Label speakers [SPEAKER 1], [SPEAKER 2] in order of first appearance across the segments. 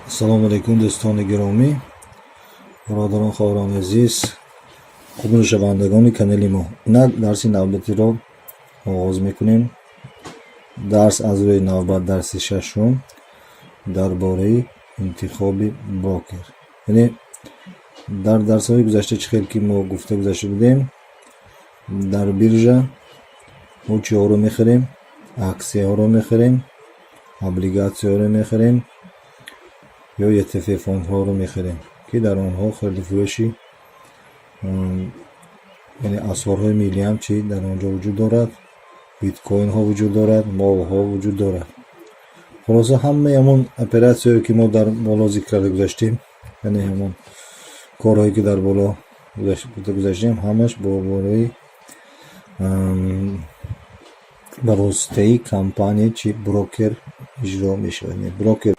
[SPEAKER 1] Ассалому алайкум, дӯстони гиромӣ, бародарон, хоҳарони азиз, қабулшавандагони канали мо. Инак, дарси навбатиро оғоз мекунем. Дарс аз рӯи навбат, дарси шашум дар бораи интихоби брокер. Яъне дар дарсҳои гузашта, чӣ хел ки мо гуфта гузашта будем, дар биржа мо чиҳоро мехарем? Аксияҳоро мехарем, облигатсияҳоро мехарем ё ETF фондҳоро мехарем, ки дар онҳо хариду фурӯши, яъне асъорҳои миллиам чӣ дар он ҷо вуҷуд дорад, биткоинҳо вуҷуд дорад, молҳо вуҷуд дорад. Хулоса, ҳамаи ҳамон оператсияое, ки мо дар боло зикр карда гузаштем, яъне ҳамон корҳое, ки дар боло гуфта гузаштем, ҳамаш бо бораи ба воситаи компания чи брокер иҷро мешавад. Брокер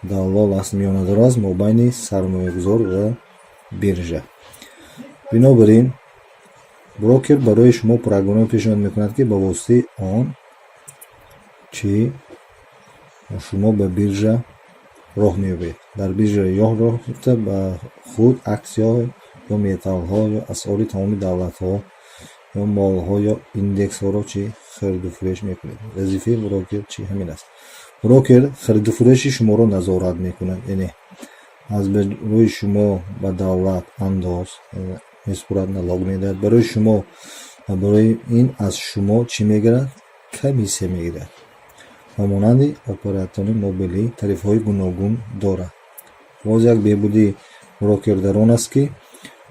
[SPEAKER 1] даллол аст, миёнадор аст мобайни сармоягузор ва биржа. Бинобар ин брокер барои шумо программа пешниҳод мекунад, ки ба воситаи он чӣ шумо ба биржа роҳ меёбед, дар биржа ё роҳ ёфта, ба худ аксияҳо ё металлҳо ё асъори тамоми давлатҳо ё молҳо ё индексҳоро чӣ хариду фурӯш мекунед. Вазифаи брокер чӣ ҳамин аст. Брокер хариду фурӯши шуморо назорат мекунад, яъне аз рӯи шумо ба давлат андоз месупорад, налог медиҳад барои шумо ва барои ин аз шумо чӣ мегирад? Комиссия мегирад. Ба монанди оператори мобилӣ тарифҳои гуногун дорад. Боз як беҳбудии брокер дар он аст, ки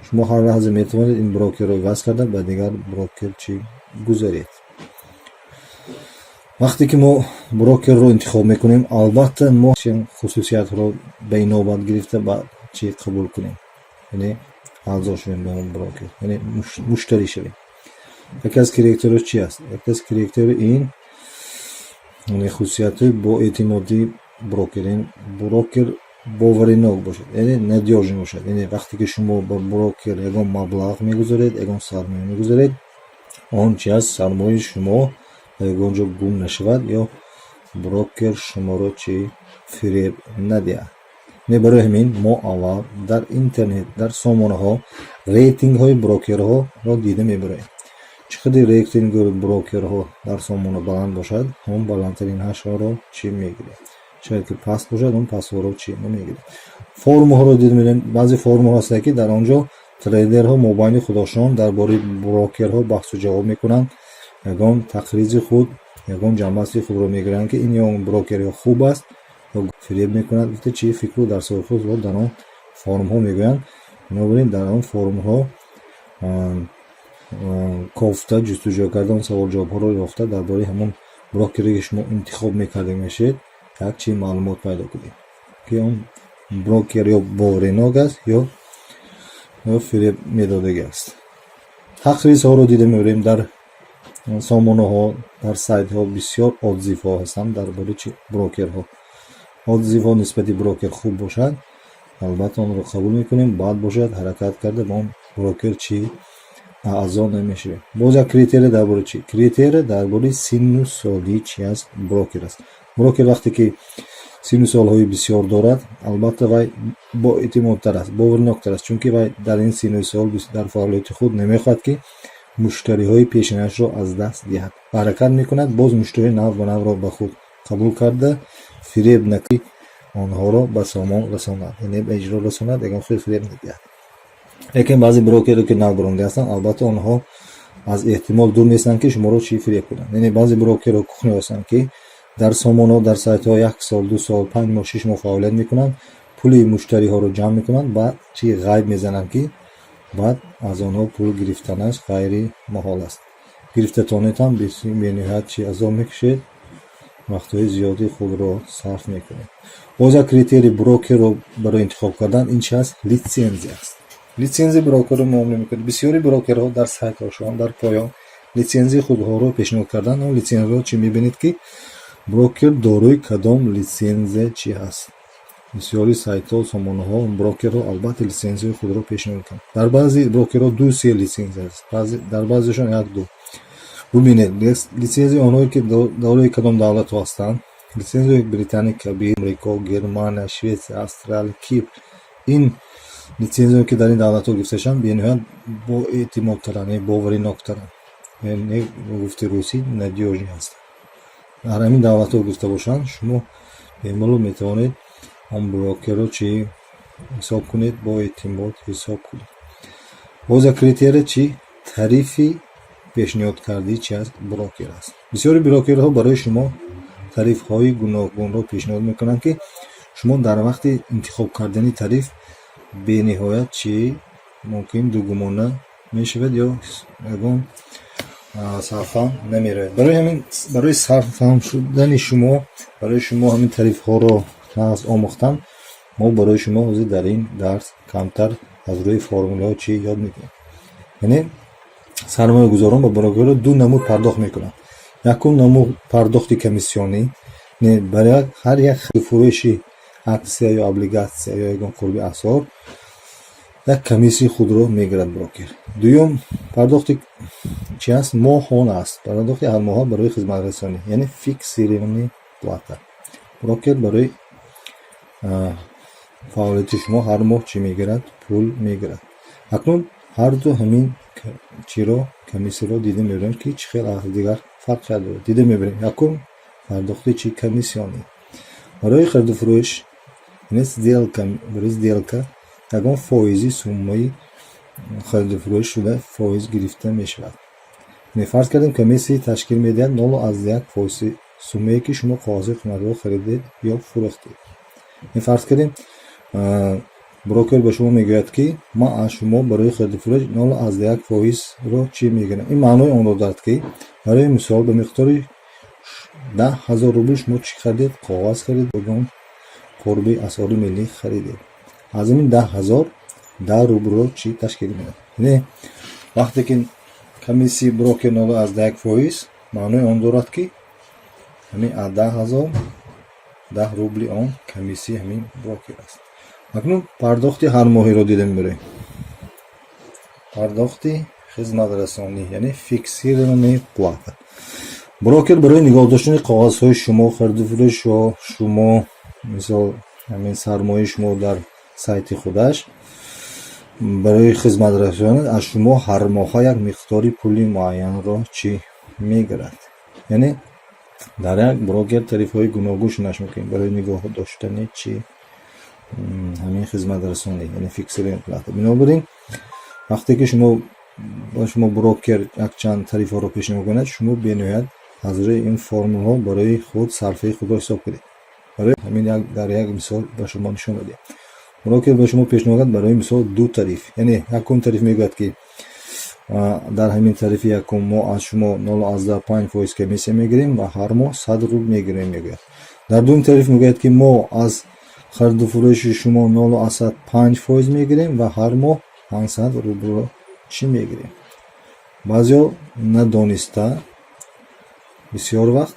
[SPEAKER 1] шумо ҳар лаҳза метавонед ин брокерро иваз карда, ба дигар брокер чӣ гузаред. Вақте ки мо брокерро интихоб мекунем, албатта, мо хусусиятҳоро ба инобат гирифта ба чӣ қабул кунем, яъне аъзо шавем ба он брокер, яъне муштарӣ шавем. Яке аз критериҳо чи аст? Яке аз критериҳо ин хусусиятҳои боэътимодии брокер, брокер боваринок бошад, яъне надёжный бошад. Яъне вақте ки шумо ба брокер ягон маблағ мегузоред, ягон сармоя мегузоред, он чи аст, сармояи шумо ба ягон ҷо гум нашавад ё брокер шуморо чӣ фиреб надиҳад. Не, барои ҳамин мо аввал дар интернет, дар сомонаҳо рейтингҳои брокерҳоро дида мебароем. Чӣ қадри рейтинги брокерҳо дар сомона баланд бошад, ҳамон баландтаринҳашро чӣ мегирем. Шояд ки паст бошад, он пастҳоро чӣ намегирем. Форумҳоро дида мебинем. Баъзе форумҳо ҳастанд, ки дар он ҷо трейдерҳо мобайни худошон дар бораи брокерҳо баҳсу ҷавоб мекунанд, ягон тақризи худ, ягон ҷамъбасти худро мегиранд, ки ин ё он брокер ё хуб аст, ё фиреб мекунад гуфта, чӣ фикру дарсҳои худро дар он форумҳо мегӯянд. Бинобар ин дар он форумҳо кофта, ҷустуҷӯ карда, он саволҷавобҳоро ёфта, дар бораи ҳамон брокере, ки шумо интихоб мекарда мешавед, як чи маълумот пайдо кунед, ки он брокер ё боваринок аст, ё фиреб медодагӣ аст. Тақризҳоро дида мебарем. Дар сомонаҳо, дар сайтҳо бисёр отзывҳо ҳастанд дар бораи чи брокерҳо. Отзывҳо нисбати брокер хуб бошад, албатта, онро қабул мекунем, бад бошад, ҳаракат карда, ба он брокер чӣ аъзо намешавем. Боз як критерия дар бораи чӣ? Критерия дар бораи синну соли чи аст брокер аст. Брокер вақте ки синну солҳои бисёр дорад, албатта, вай боэътимодтар аст, боварноктар аст, чунки вай дар ин синну сол дар фаъолияти худ намехоҳад, ки муштариҳои пешинашро аз даст диҳад ва ҳаракат мекунад, боз муштарии нав ба навро ба худ қабул карда, фиреб наки онҳоро ба сомон расонад, яъне ба иҷро расонад, ягон хел фиреб надиҳад. Лекин баъзе брокере, ки нав баромада ҳастанд, албатта, онҳо аз эҳтимол дур нестанд, ки шуморо чӣ фиреб кунанд. Яъне баъзе брокерҳо кухня ҳастанд, ки дар сомонаҳо, дар сайтҳо як сол, 2 сол, 5 моҳ, 6 моҳ фаъолият мекунанд, пули муштариҳоро ҷамъ мекунанд, баъд чӣ ғайб мезананд, ки баъд аз онҳо пул гирифтанаш ғайри муҳол аст. Гирифтатонетам бениҳоят чӣ азоб мекушед, вақтҳои зиёди худро сарф мекунед. Боз як критерий брокерро барои интихоб кардан ин чи аст? Литсензия аст. Литсензияи брокерро муомила мекунад. Бисёри брокерҳо дар сайтҳошон дар поён литсензияи худҳоро пешниҳод карданд. Он литсензияро чӣ мебинед, ки брокер дорои кадом литсензия чӣ ҳаст. Бисёри сайтҳо, сомонаҳо, брокерҳо, албатта, литсензияи худро пешниҳод мекунанд. Дар баъзе брокерҳо ду, се литсензия аст, дар баъзешон як, ду. Бубинед литсензияи онҳое, ки дорои кадом давлатҳо ҳастанд. Лицензияи Британияи Кабир, Амрико, Германия, Шветсия, Австралия, Кипр, ин лицензияе, ки дар ин давлатҳо гирифта шаванд, бениҳоят боэътимодтаранд, яъне бовариноктаранд, яъне ба гуфти русӣ, надёжный ҳастанд. Дар ҳамин давлатҳо гирифта бошанд, шумо бемалол метавонед он брокерро чӣ ҳисоб кунед, боэътимод ҳисоб кунед. Боз як критерия чӣ? Тарифи пешниҳодкардии чи аст? Брокер аст. Бисёри брокерҳо барои шумо тарифҳои гуногунро пешниҳод мекунанд, ки шумо дар вақти интихоб кардани тариф бениҳоят чӣ мумкин дугумона мешавед ё ягон сарфаҳм намеравед. Барои ҳамин, барои сарфаҳм шудани шумо, барои шумо ҳамин тарифҳоро нағз омӯхтан, мо барои шумо ҳозир дар ин дарс камтар аз рӯи формулаҳо чӣ ёд мекунем. Яъне сармоягузорон ба брокерҳо ду намуд пардохт мекунанд. Якум намуд пардохти комиссионӣ. Барои ҳар як фурӯши аксия ё облигатсия ё ягон қурби асъор як комиссияи худро мегирад брокер. Дуюм пардохти чи аст? Моҳона аст, пардохти ҳармоҳа барои хизматрасонӣ, яъне фиксированный плата. Брокер барои фаъолияти шумо ҳар моҳ чӣ мегирад? Пул мегирад. Акнун ҳарду ҳамин чиро, комиссияро дида мебарем, ки чӣ хел аз дигар фарқият дорад. Дида мебарем. Якум пардохти чи? Комиссионӣ. Барои хариду фурӯш, яъне сделка, барои сделка ягон фоизи суммаи хариду фурӯш шуда фоиз гирифта мешавад. Яъне фарз кардем, комиссия ташкил медиҳад 0,1 фоизи суммае, ки шумо коғази қиматбаҳо харидед ё фурӯхтед. Фарз кардем, брокер ба шумо мегӯяд, ки ман аз шумо барои хариду фурӯш 0,1 фоизро чӣ мегирам. Ин маънои онро дорад, ки барои мисол ба миқдори 10 000 рубл шумо чӣ харидед? Коғаз харид, ягон қурби асъори миллӣ харидед. Аз ҳамин 10 000 10 рублро чӣ ташкил медиҳад? Яъне вақте ки комиссияи брокер 0,1 фоиз, маънои он дорад, ки ҳамин аз 10 000 10 рубли он комиссияи ҳамин брокер аст. Акнун пардохти ҳармоҳиро дида мебарем, пардохти хизматрасонӣ, яъне фиксированная плата. Брокер барои нигоҳ доштани коғазҳои шумо, хариду фурӯши шумо, мисол ҳамин сармояи шумо дар сайти худаш, барои хизматрасонӣ аз шумо ҳармоҳа як миқдори пули муайянро чӣ мегирад. Яъне дар як брокер тарифҳои гуногун шунаш мумкин барои нигоҳ доштани чӣ? Ҳамин хизматрасонӣ, яъне фиксированная плата. Бинобар ин, вақте ки шумо ба шумо брокер якчанд тарифҳоро пешниҳод кунад, шумо бениҳоят аз рӯи ин формулаҳо барои худ сарфаи худро ҳисоб кунед. Барои ҳамин як дар як мисол ба шумо нишон додем. Брокер ба шумо пешниҳод кард, барои мисол, ду тариф. Яъне якум тариф мегӯяд, ки дар ҳамин тарифи якум мо аз шумо 0,5 фоиз комиссия мегирем ва ҳар моҳ 100 рубл мегирем, мегӯяд. Дар дуюм тариф мегӯяд, ки мо аз хариду фурӯши шумо 0,5 фоиз мегирем ва ҳар моҳ 500 рублро чӣ мегирем. Баъзеҳо надониста бисёр вақт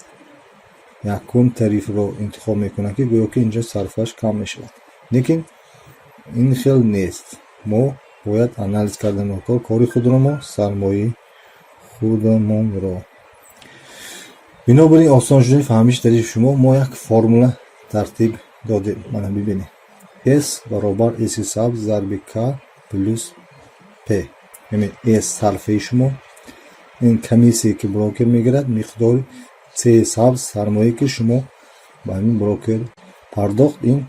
[SPEAKER 1] якум тарифро интихоб мекунанд, ки гӯё ки инҷо сарфааш кам мешавад, лекин ин хел нест. Мо бояд анализ кардан кори худро, мо сармояи худамонро. Бинобар ин, осон шудани фаҳмиши тарифи шумо, мо як формула тартиб додем. Мана бибинед: S баробар S сабз зарби К плюс П. Яъне S сарфаи шумо, ин комиссие, ки брокер мегирад, миқдори C сабз сармояе, ки шумо ба ҳамин брокер пардохт, ин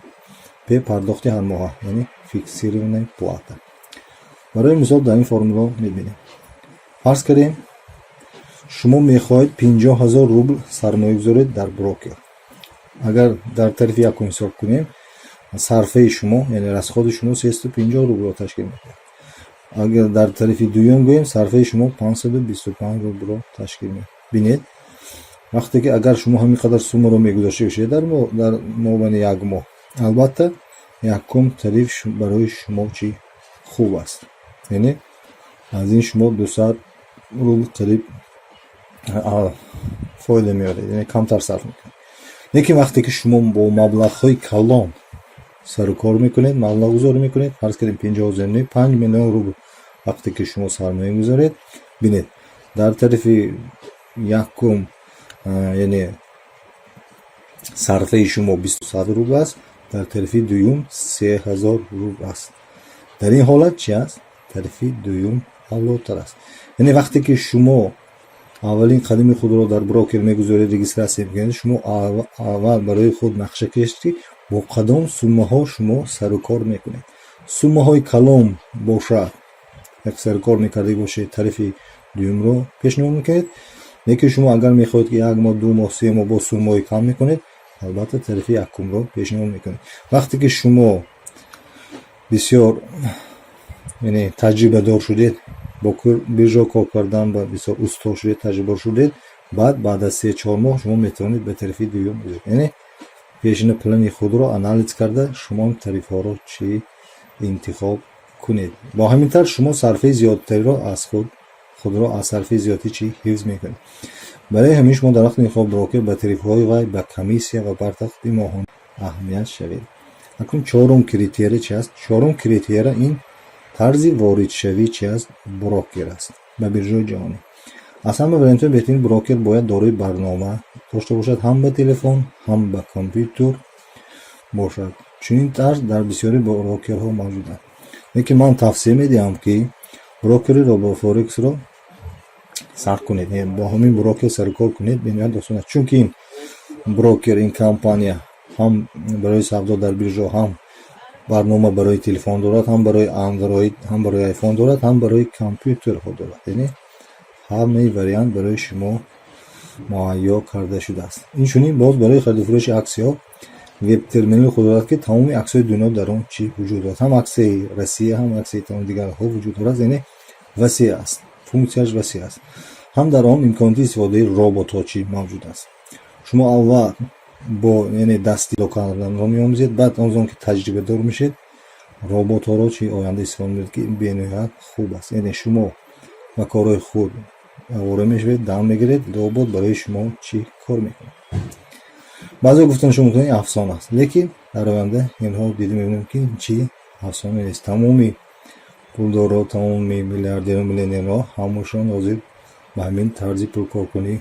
[SPEAKER 1] П пардохти ҳармоҳа, яъне фиксированная плата. Барои мисол, дар ин формула мебинем: фарз кардем, шумо мехоҳед 50 000 рубл сармоя гузоред дар брокер. Агар дар тарифи якум ҳисоб кунем, сарфаи шумо, яъне расходи шумо 350 рублро ташкил медиҳад. Агар дар тарифи дуюм гӯем, сарфаи шумо 525 рублро ташкил медиҳад. Бинед, вақте ки агар шумо ҳамин қадар суммаро мегузошта бошед дар мобайни як моҳ, албатта, якум тариф барои шумо чӣ хуб аст, яъне аз ин шумо 200 рубл қариб фоида меоред, яъне камтар сарф мекунед. Лекин вақте ки шумо бо маблағҳои калон сару кор мекунед, маблағгузорӣ мекунед, фарз кардем, 50 000 не, 5 миллион рубл вақте ки шумо сармоя гузоред, бинед, дар тарифи якум, яъне Сарфаи шумо 200 рубл аст, дар тарифи дуюм 3000 рубл аст. Дар ин ҳолат чи аст? Тарифи дуюм авлотар аст. Яъне вақте ки шумо аввалин қадами худро дар брокер мегузоред, регистрация мекунед, шумо аввал барои худ нақша кашед, ки бо кадом суммаҳо шумо сарукор мекунед. Суммаҳои калон бошад, як сарукор мекарда бошед, тарифи дуюмро пешниҳод мекунед. Лекин шумо агар мехоҳед, ки як моҳ, 2 моҳ, 3 моҳ бо суммаҳои кам мекунед, албатта, тарифи якумро пешниҳод мекунед. Вақте ки шумо бисёр, яъне таҷрибадор шудед, бо биржа кор кардан ба бисёр усто шудед, таҷрибадор шудед, баъд аз 3-4 моҳ шумо метавонед ба тарифи дуюм гузаред. Яъне пешина плани худро анализ карда, шумо тарифҳоро чӣ интихоб кунед. Бо ҳамин тавр шумо сарфаи зиёдтариро аз худ, худро аз сарфаи зиёдтӣ чӣ ҳифз мекунед. Барои ҳамин шумо дар вақти интихоби брокер ба тарифҳои вай, ба комиссия ва пардохти моҳона аҳамият шавед. Акнун чорум критерия чи аст? Чорум критерия ин тарзи воридшавӣ чи аст, брокер аст ба биржаи ҷаҳонӣ. Аз ҳама вариантҳои беҳтарин брокер бояд дорои барнома дошта бошад, ҳам ба телефон, ҳам ба компютер бошад. Чунин тарз дар бисёри брокерҳо мавҷуданд, лекин ман тавсия медиҳам, ки брокери РобоФорексро сар кунед, бо ҳамин брокер сарукор кунед. Бениҳоят осон аст, чунки ин брокер, ин компания ҳам барои савдо дар биржа, ҳам барнома барои телефон дорад, ҳам барои Андроид, ҳам барои Айфон дорад, ҳам барои компютерҳо дорад. Яъне ҳамаи вариант барои шумо муҳайё карда шудааст. Инчунин боз барои хариду фурӯши аксияҳо веб-терминали худ дорад, ки тамоми аксияҳои дунё дар он чӣ вуҷуд дорад, ҳам аксияи Россия, ҳам аксияи тамоми дигарҳо вуҷуд дорад. Яъне васеъ аст, функсияш васеъ аст. Ҳам дар он имконияти истифодаи роботҳо чӣ мавҷуд аст. Шумо аввал бо, яъне, дасти карданро меомӯзед, баъд он зон ки таҷрибадор мешед, роботҳоро чи оянда истифода мебаред, ки бениҳоят хуб аст. Яъне шумо ба корҳои худ овора мешавед, дам мегиред, робот барои шумо чӣ кор мекунад. Баъзеҳо гуфтан шумо мумкин афсона аст, лекин дар оянда инҳо дида мебинем, ки чӣ афсона нест. Тамоми пулдорро, тамоми миллиардеру миллионерҳо ҳамашон ҳозир ба ҳамин тарзи пулкоркунӣ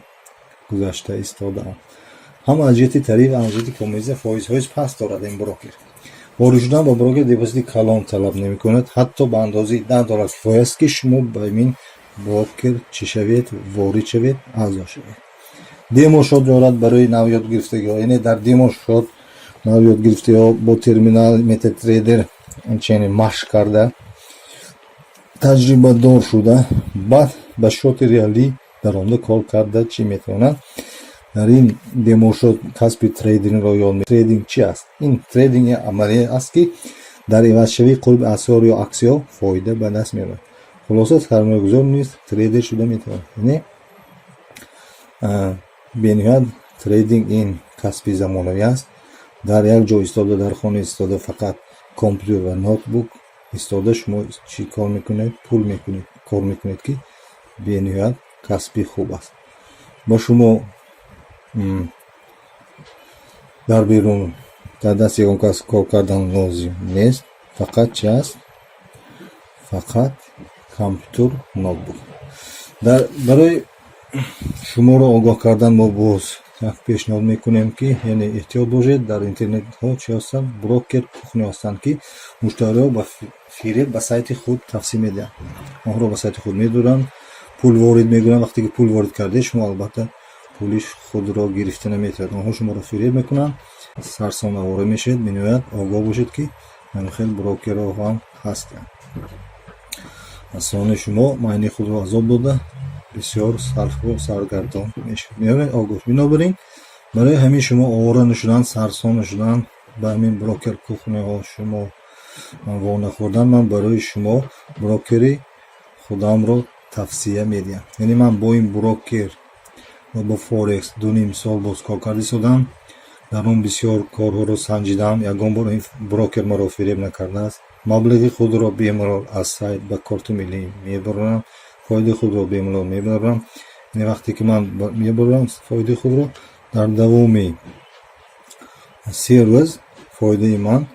[SPEAKER 1] гузашта истодаанд. Ҳам аз ҷиҳати тариф, ҳам аз ҷиҳати комиссия фоизҳои паст дорад ин брокер. Ворид шудан ба брокер депозити калон талаб намекунад, ҳатто ба андозаи 10 доллар кифоя аст, ки шумо ба ин брокер чӣ шавед, ворид шавед, аъзо шавед. Демо-счёт дорад барои навёдгирифтагиҳо. Яъне дар демо-счёт навёдгирифтагиҳо бо терминал MetaTrader инчунин машқ карда, таҷрибадор шуда, баъд ба счёти реалӣ даромада кор карда чӣ метавонанд. Дар ин демо-счёт касби трейдингро ёд. Трейдинг чи аст? Ин трейдинг амалие аст, ки дар ивазшавии қурби асъор ё аксияҳо фоида ба даст меорад. Хулоса, сармоягузор низ трейдер шуда метавонад. Яъне бениҳоят трейдинг ин касби замонавӣ аст. Дар як ҷо истода, дар хона истода, фақат компютер ва ноутбук истода, шумо чӣ кор мекунед? Пул мекунед, кор мекунед, ки бениҳоят касби хуб аст. Ба шумо дар берун дар дасти ягон кас кор кардан лозим нест. Фақат чи аст? Фақат компютер, ноутбук. Дар барои шуморо огоҳ кардан мо боз як пешниҳод мекунем, ки яъне эҳтиёт бошед. Дар интернетҳо чи ҳастанд? Брокер кухня ҳастанд, ки муштариҳо ба фиреб ба сайти худ тавсия медиҳанд. Онҳоро ба сайти худ медоранд, пул ворид мекунанд. Вақте ки пул ворид кардед, шумо албатта пули худро гирифта наметавонед. Онҳо шуморо фиреб мекунанд, сарсон овора мешавед. Бениҳоят огоҳ бошед, ки ҳамин брокерҳо ҳам ҳастанд. Асони шумо майни худро азоб дода, бисёр сарфу саргардон мешавед. Огоҳ. Бинобар ин барои ҳамин шумо овора нашудан, сарсон нашудан, ба ҳамин брокер кухняҳо шумо вонахӯрдан, ман барои шумо брокери худамро тавсия медиҳам. Яъне ман бо ин брокер ва бо Форекс 2,5 сол боз кор карда истодам. Дар он бисёр корҳоро санҷидам. Ягон бор ин брокер маро фиреб накардааст. Маблағи худро бемалол аз сайт ба корти миллӣ мебарорам, фоидаи худро бемалол мебарорам. Яъне вақте ки ман мебарорам фоидаи худро, дар давоми 3 рӯз фоидаи ман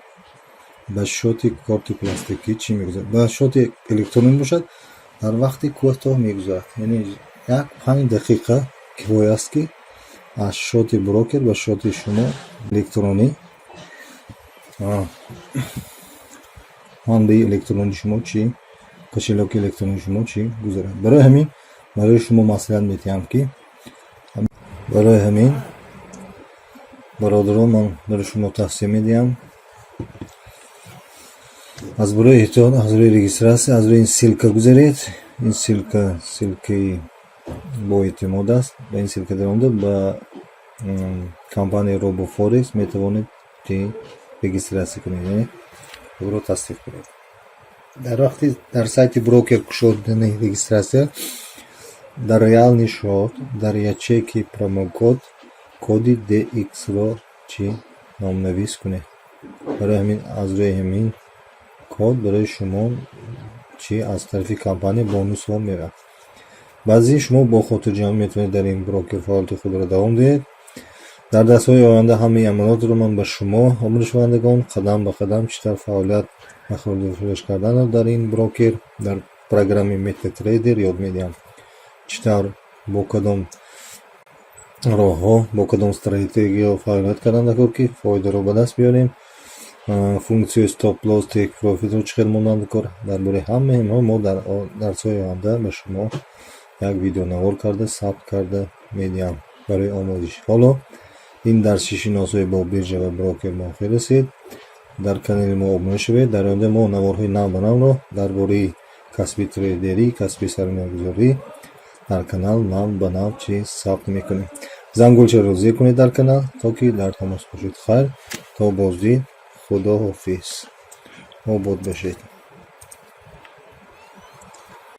[SPEAKER 1] ба счёти корти пластикӣ чӣ мегузарад. Ба счёти электронӣ бошад, дар вақти кӯтоҳ мегузарад. Яъне як 5 дақиқа кифоя аст, ки Аз счёти брокер ба счёти шумо электронӣ, манбаи электронии шумо чӣ, кошелёки электронии шумо чӣ гузарад. Барои ҳамин барои шумо маслиҳат медиҳам, ки барои ҳамин, бародарон, ман барои шумо тавсия медиҳам: аз барои эҳтиёт аз рӯи регистрация, аз рӯи ин ссылка гузаред. Ин ссылка ссылкаи боэътимод аст. Ба ин ссылка даромада, ба компанияи РобоФорекс метавонед регистрация кунед, яъне худро тасдиқ кунед. Дар вақти дар сайти брокер кушодани регистрация, дар реальный счёт, дар ячейки промокод коди DX-ро чӣ номнавис кунед. Барои ҳамин аз рӯи ҳамин код барои шумо чӣ аз тарафи компания бонусҳо меравад. Баъзи шумо бо хотирҷамъ метавонед дар ин брокер фаъолияти худро давом диҳед. Дар дарсҳои оянда ҳамаи амалиётро ман ба шумо, омӯзишшавандагон, қадам ба қадам чӣ тавр фаъолият ва хурдуфурӯш карданро дар ин брокер, дар программаи MetaTrader ёд медиҳам, чӣ тавр, бо кадом роҳҳо, бо кадом стратегияҳо фаъолият кардан даркор, ки фоидаро ба даст биёрем, функсияи stop loss, take profitро чӣ хел мондан даркор. Дар бораи ҳамаи инҳо мо дар дарсҳои оянда ба шумо як видеонавор карда, сабт карда медиҳам барои омӯзиш. Ҳоло ин дарси шиносоӣ бо биржа ва брокер ба охир расид. Дар канали мо обуна шавед. Дар оянда мо наворҳои нав ба навро дар бораи касби трейдерӣ, касби сармоягузорӣ дар канал нав ба нав чӣ сабт мекунем. Зангулчаро зер кунед дар канал, то ки дар тамос бошед. Хайр, то боздид, худо ҳофиз, обод бошед.